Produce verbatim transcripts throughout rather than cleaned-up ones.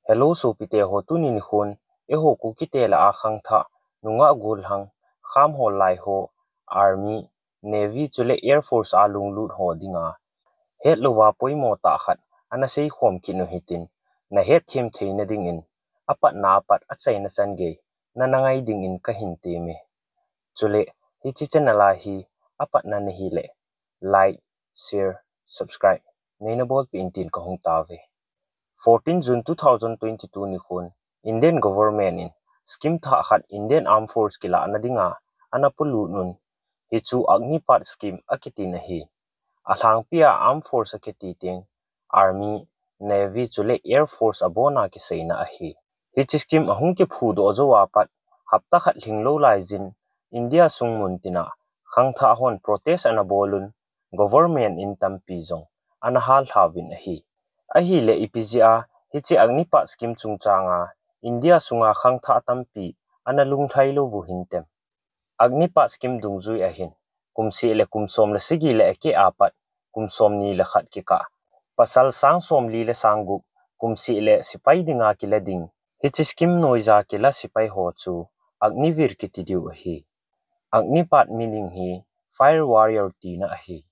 Hello sopite ho, tuni nikhon eiho Kukite lah a khangthah, nungah gollhang, khamhol lai ho, Army, Navy chule Air Force a lunglut ho dinga hetlouva poimo tah khat ana seikhom kit u hitin, nahetthem theina dingin apatna apat achaina chan gei nana ngai dingin kahin temme. Chule hiche channel a hi apatna nahile like, share, subscribe neina bolpeh in tin kahung tauve. Fourteen June two thousand twenty-two nikhon Indian government in scheme thah khat Indian Armed Force kilahna dinga ana polut un, hichu Agnipath scheme akitin ahi. Alhangpia Armed Force akiti teng Army, Navy chule Air Force abona kiseina ahi. Hiche scheme ahung kiphudoh jouva pat hapta khat lhinglou laiyin India sung muntina khangthah hon protest ana bolun, government in tampi jong ana hallhauvin ahi. Ahile ipi jeh a hiche Agnipath scheme chungchanga India sunga khangthah tampi ana lunglhai lou u hintem? Agnipath scheme dungjui ahin, kum seh le kum som le sagi le akeh apat kum somni le khat kikah, pasal sang somli le sang gup, kum seh le sepai dinga kila ding, hiche scheme noiya kila sepai ho chu Agniveer kiti diu ahi. Agnipath meaning hi fire warrior tina ahi.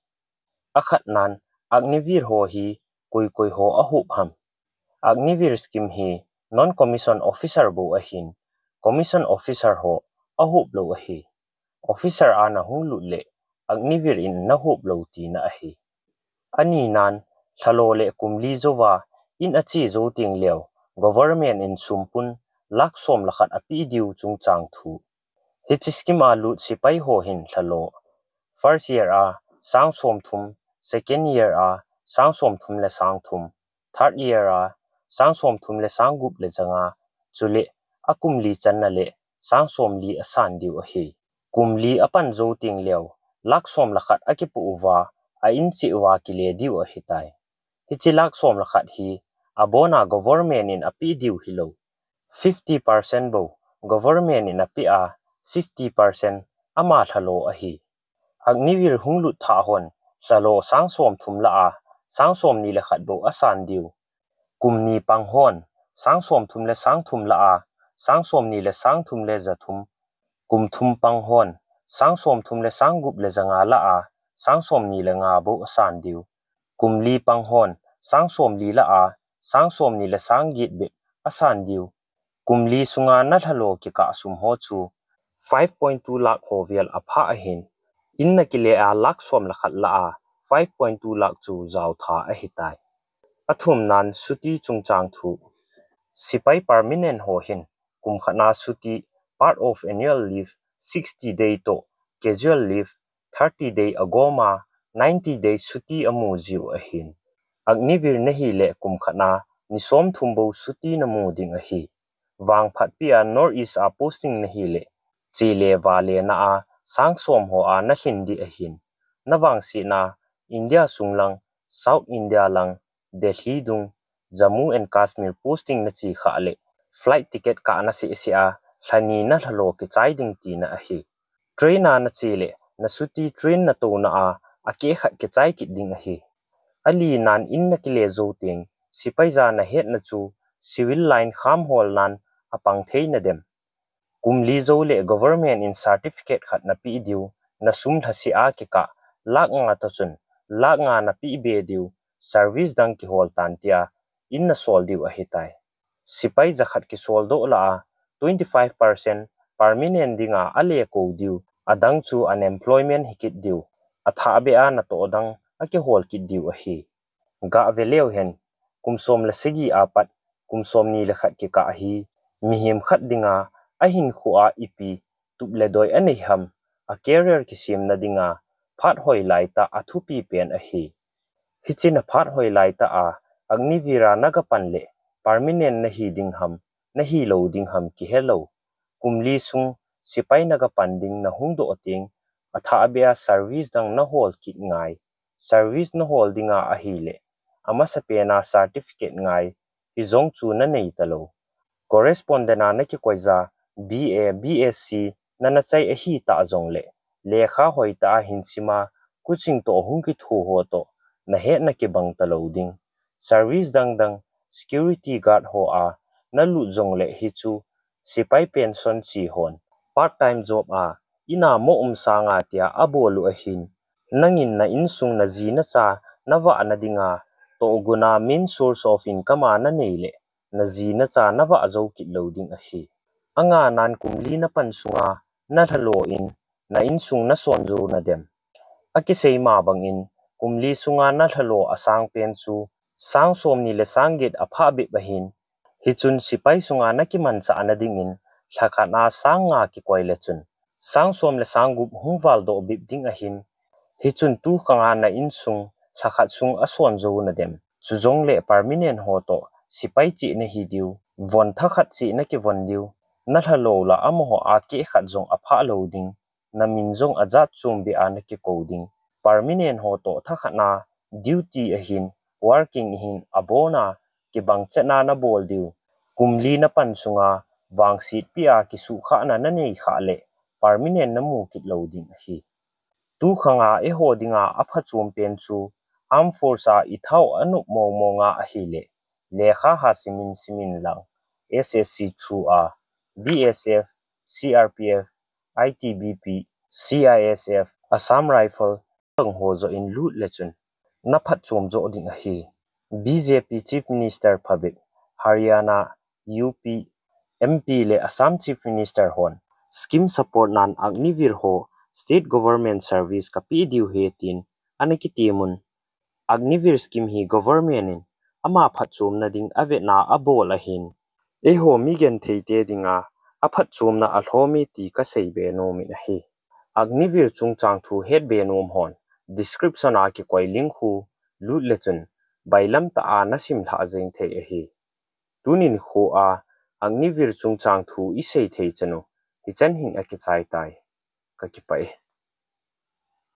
Akhatnan, Agniveer ho hi koi koi ho ahop ham? Agniveer scheme hi non-commission officer bou ahin, commission officer ho ahop lou ahi. Officer a nahung lut le Agniveer in nahop lou tina ahi. Aninan, lhalo le kum li jouva in ache jou teng leu, government in sumpun lakh som le khat apeh diu chungchang thu. Hiche scheme a lut sepai ho hin lhalo, first year a sang somthum, second year a sang somthum le sang thum, third year a sang somthum le sang gup le janga, chule akum li channa le sang somli asan diu ahi. Kum li apan jou teng leu, lakh som le khat akipoh uva, a in cheh uva kile diu ahitai. Hiche lakh som le khat hi abona government in apeh diu hilou, fifty percent bou government in apeh a, fifty percent ama lhalo ahi. Agniveer hung lut thah hon lhalo sang somthum lah a sang somni le khat bou asan diu. Kum ni pang hon sang somthum le sang thum lah a sang somni le sang thum le ja thum. Kum thum pang hon sang somthum le sang gup le janga lah a sang somni le nga bou asan diu. Kum li pang hon sang somli lah a sang somni le sang get bep asan diu. Kum li sunga na lhalo kikah sum ho chu five point two lakh ho vel aphah ahin, in nakile a lakh som le khat lah a five point two lakh chu jaotha ahitai. Athumnan, chutti chungchang thu. Sepai permanent ho hin kum khatna chutti, part of annual leave, sixty day toh casual leave, thirty day agoma, ninety day chutti amu jiu ahin. Agniveer nahile kum khatna ni somthum bou chutti namu ding ahi. Vangphatpia North East a posting nahile, che le vale na a sang som ho a nalhin ding ahin. Navangsetna India sunglang, South India lang, Delhi dung, Jammu and Kashmir posting nache khah le, flight ticket kah naseh seh a, lhani na lhalo kichai ding tina ahi. Train a nache le, na chutti train natouna a, akeh khat kichai kit ding ahi. Alinan, in nakile jou teng, sepai ja nahetna chu civil line khamhol nan apang thei nadem? Kum li jou le government in certificate khat napeh diu, nasum lhaseh a kikah lakh nga toh chun lakh nga napeh be diu, service dang kihol tan tia in nasol diu ahitai. Sepai jakhat kisoldoh lah a twenty five percent permanent dinga alekou diu, adang chu unemployment hikit diu, athah beh a natoh dang akihol kit diu ahi. Gah veleu hen, kum som le sagi apat kum somni le khat kikah hi mihem khat dinga ahinkhoa ipi tup le doi anei ham, a career kisemna dinga phat hoilai tah athupi pen ahi. Hiche na phat hoilai tah a Agniveer a nagapan le permanent nahi ding ham, nahilou ding ham kihelou. Kum li sung sepai nagapan ding nahung doh teng, athah beh a service dang nahol kit ngai. Service nahol dinga ahile, amasapen a certificate ngai, hijong chu nanei talou. Correspondent a nakikoija B A, B S C nanachai ahitah jongle, lekha hoitah a hinsima, coaching toh hung kitho ho toh nahetna kibang talou ding. Service dangdang, security guard ho a nalut jongle hichu sipai pension chi hon part time job a ina mo um sanga tia abol u ahin. Nangin na insung na ji na cha navah na dinga tohguna main source of income a nanei le na ji na cha navah jou kit lou ding ahi. Anga nan kum li na pan sunga na lhalo in na insung na son jou na dem. Akisei ma bangin kum li sunga na lhalo asang pen chu sang som ni le sang get aphah bep ahin. Hichun sipai sunga na kimanchah na dingin lhakhat a sang nga kikoi le chun sang som le sang gup hung valdoh bep ding ahin. Hichun tu khanga na insung lhakhat sung ason jou na dem. Chujongle permanent ho toh sipai cheh na hi diu, von thakhat cheh na kivon diu, na lhalo la amaho a keh khat jong aphah lou ding, na min jong ajat chom beh a na kikou ding. Permanent ho toh thakhat na duty ahin, working ahin, abona kibang chet na na bol diu. Kum li na pan sunga vangsetpi a kisuhkhahna na nei khah le permanent na mu kit lou ding ahi. Tu khanga eiho dinga aphachom pen chu Armed Force a i thao anop mong monga ahile lekha ha simin simin lang S S C through a B S F, C R P F, I T B P, C I S F, Assam Rifle, tang ho joh in lut le chun na phatchom joh ding ahi. B J P Chief Minister phabep, Haryana, U P, M P le Assam Chief Minister hon scheme support nan Agniveer ho state government service kapeh diu ahi tin ana kitimun. Agniveer scheme hi government in ama phatchomna ding avetna abol ahin. Eiho mi genthei te dinga aphatchomna alhom e ti kasei be nom in ahi. Agniveer chungchang thu het be nom hon description a kikoi link khu lut le chun bailam tah a na simlhah jeng thei ahi. Tuni nikho a Agniveer chungchang thu isei thei chan u hichan hin akichai tai. Kakipah e.